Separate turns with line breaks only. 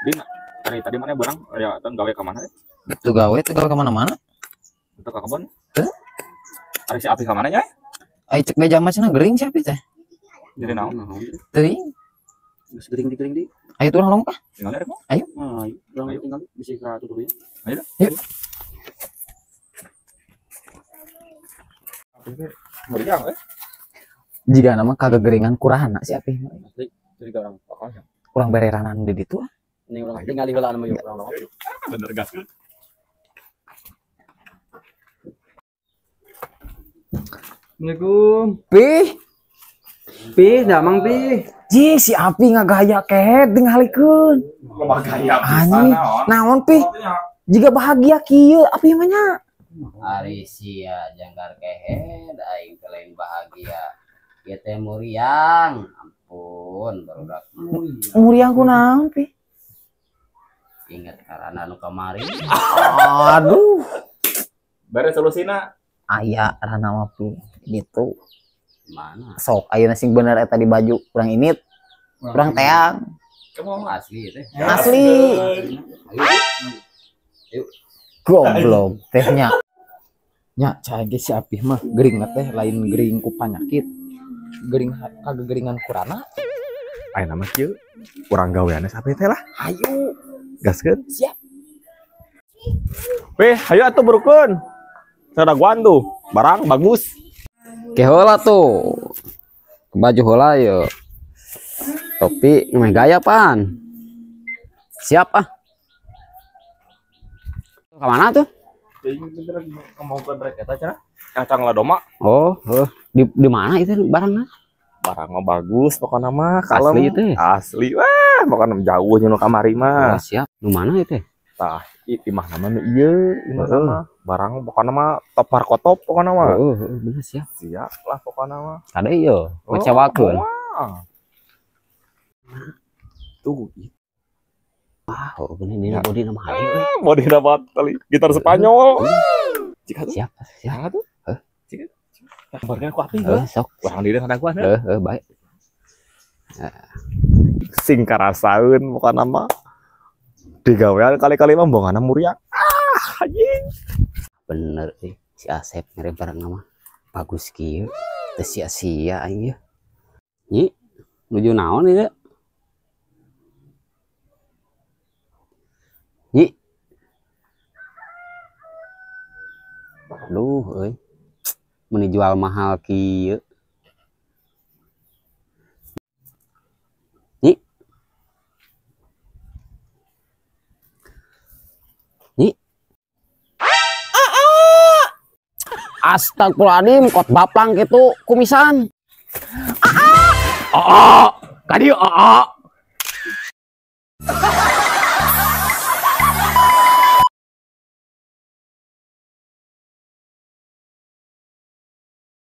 Dina, tadi mana barang ya tong gawe ka mana?
Tuh gawe ka mana-mana.
Untuk ka kebon.
Heuh?
Ari si Api ka mana nya?
Ai cek beja mah cenah gering si Api teh.
Jadi naon?
Teuing.
Geus gering di gering di.
Ayo turun long kah?
Tinggal rek.
Ayo.
Ayo, urang tinggal bisi ka tutup ya.
Ayo.
Yuk.
Api teh meriang eh.
Jika nama kagegeringan kurahana si Api.
Asli, jadi orang
pokoknya.
Kurang bereranan di ditu ah.
Ini urang tinggal heula anu yuk urang.
Bener gas.
Assalamualaikum.
Pi.
Pi, damang pi.
Ji, si Api ngagaya kehet dingalikeun.
Loba gaya pisan naon.
Naon pi? Jiga bahagia kieu Api mah nya.
Ari sia jangkar kehed aing teh lain bahagia. Ieu teh muriang. Ampun barudak.
Muriang kunaon pi?
Ingat karana anu kamari.
Aduh.
Bare solusina.
Aya rana mah pi gitu.
Mana?
Sok ayeuna sing bener eta di baju urang init. Urang teang.
Asli teh.
Asli.
Ayo.
Goblok teh nya. Nya cai ge si Apih mah gering teh lain gering ku panyakit. Gering kagegeringan kurana.
Ayeuna mah kieu urang gaweanna sapi teh lah.
Ayo.
Gaskeun.
Siap.
Weh, ayo atuh berukeun. Sadaguan tuh, barang bagus.
Ke heula tuh. Baju heula yeuh. Topi meh gaya pan. Siap ah. Ka mana tuh?
Ngomongkeun rek eta cenah. Kacang ladoma.
Oh, heuh. Di mana itu barangna?
Barang mah bagus pokona mah kalem.
Asli teh.
Asli. Wah, pokona jauh jeung nu kamari mah.
Oh, siap. Nu mana itu?
Tah, imah nama nu ieu, imah nama. Barang pokona mah top markotop pokona mah.
Heeh, bener siap.
Siap lah pokona mah.
Kade ieu, ngecewakeun.
Tuh.
Wah, bener dina bodi nama hale euy.
Bodi nama kali gitar Spanyol. Jika tuh.
Siap, siap.
Tuh.
Heuh.
Jika. Kabarnya ku Api
heuh. Sok.
Urang di dieu kadaguan.
Heuh, heuh baik.
Sing karasaeun pokona mah. Digawean kali-kali mah bongana muriang. Ah, anjing.
Bener sih si Asep ngirim barang mah bagus kieu. Teu sia-sia aing ieu. Nyi, nuju naon ieu? Nyi. Aduh euy. Mun dijual mahal kieu. Nyi. Nyi. Astagfirullahaladzim, kot baplang gitu kumisan. Aa, kadi aa.